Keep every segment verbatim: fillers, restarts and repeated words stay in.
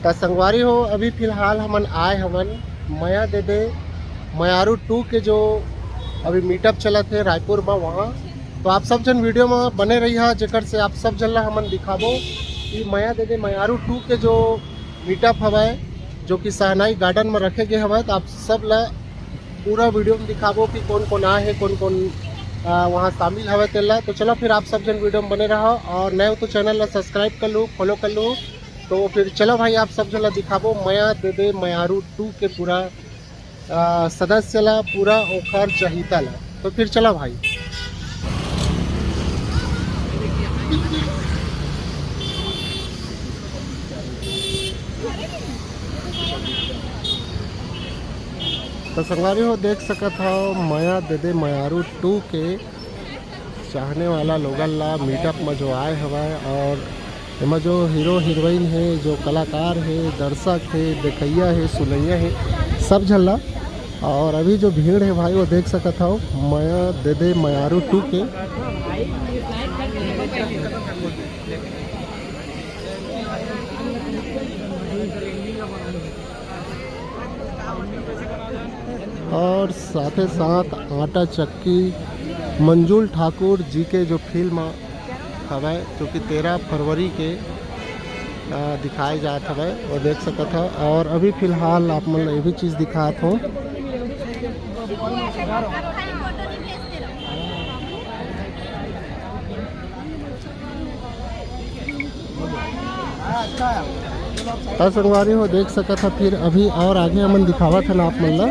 त संगवारी हो, अभी फिलहाल हमन आए हवन मया दे दे मयारू टू के जो अभी मीटअप चलत हे रायपुर में, वहाँ। तो आप सब झन वीडियो में बने रहिहा, जेकर से आप सब झन ला हमन दिखाबो कि मया दे दे मयारू टू के जो मीटअप हवय, जो कि सहनाई गार्डन में रखे गए हवय। तो आप सब ला पूरा वीडियो में दिखाबो कि कौन कौन आए हे, कौन कौन वहाँ शामिल हवय तेला। तो चलो फिर आप सब झन वीडियो में बने रहो और नए हो तो चैनल ला सब्सक्राइब कर लो, फॉलो कर लो। तो फिर चलो भाई, आप सब झन ला दिखाबो मया दे दे मयारू टू के पूरा आ, सदस्य ला, पूरा ओखर चहिता ला। तो फिर चलो भाई। तो संगवारी हो, देख सकत हो मया दे दे मयारू टू के चाहने वाला लोगन ला मीटअप में जो आए हवय और एमा जो हीरो हीरोइन हे, जो कलाकार हे, दर्शक हे, देखइया हे, सुनइया हे, सब झन ला। और अभी जो भीड़ हे भाई, वो देख सकत हव मया दे दे मयारू टू के। और साथे साथ आटा चक्की मंजुल ठाकुर जी के जो फिल्म हवय, जो कि तेरह फरवरी के, अ, दिखाए जात हवय, वो देख सकत हव। और अभी फिलहाल आप मन ल ये भी चीज़ दिखात हों। त संगवारी हो, देख सकत ह, फिर अभी और आगे हमन दिखावत हन आप मन ला।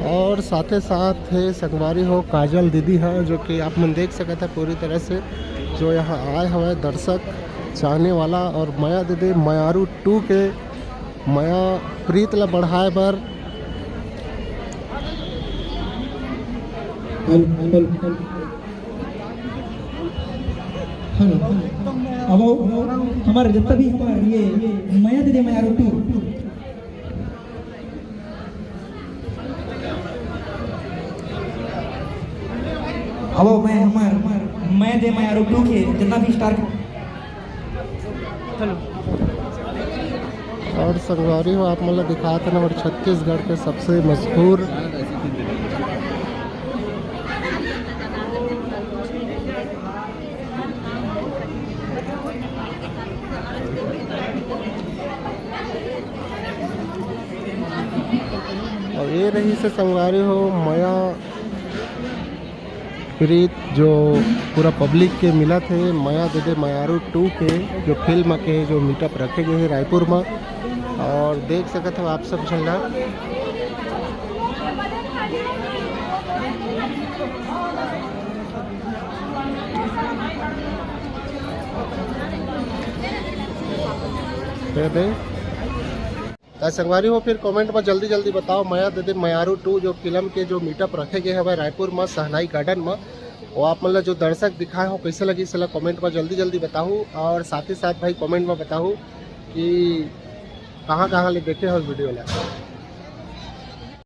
और साथे साथ हे संगवारी हो काजल दीदी ह, जो कि आप मन देख सकत ह पूरी तरह से जो यहाँ आए हवय दर्शक चाहने वाला और मया दे दे मयारू टू के मया प्रीत ला बढ़ाए बर। Hello, hello, hello. अब हमारे जितना भी हमारे ये मया दे दे मयारू टू। अब मैं हमार मया दे मयारू टू के जितना भी स्टार और संगवारी हो, आप मन ला दिखात हन हमर छत्तीसगढ़ के सबसे मशहूर और ये रहिस हे संगवारी हो मया प्रीत, जो पूरा पब्लिक के मिलत हे मया दे दे मयारू टू के जो फिल्म के जो मीटअप रखे गए हे रायपुर में। और देख सकत हो आप सब झन ला। दे दे। त संगवारी हो, फिर कमेंट में जल्दी जल्दी बताओ, मया दे दे मयारू टू जो फिल्म के जो मीटअप रखे गए हवय रायपुर में सहनाई गार्डन में, वो आप मन ला जो दर्शक दिखाए हो, कैसे लगिस, एला कमेंट में जल्दी जल्दी बताहू। और साथ ही साथ भाई कमेंट में बताहू कि कहाँ कहाँ ले देखे हो वीडियो ला।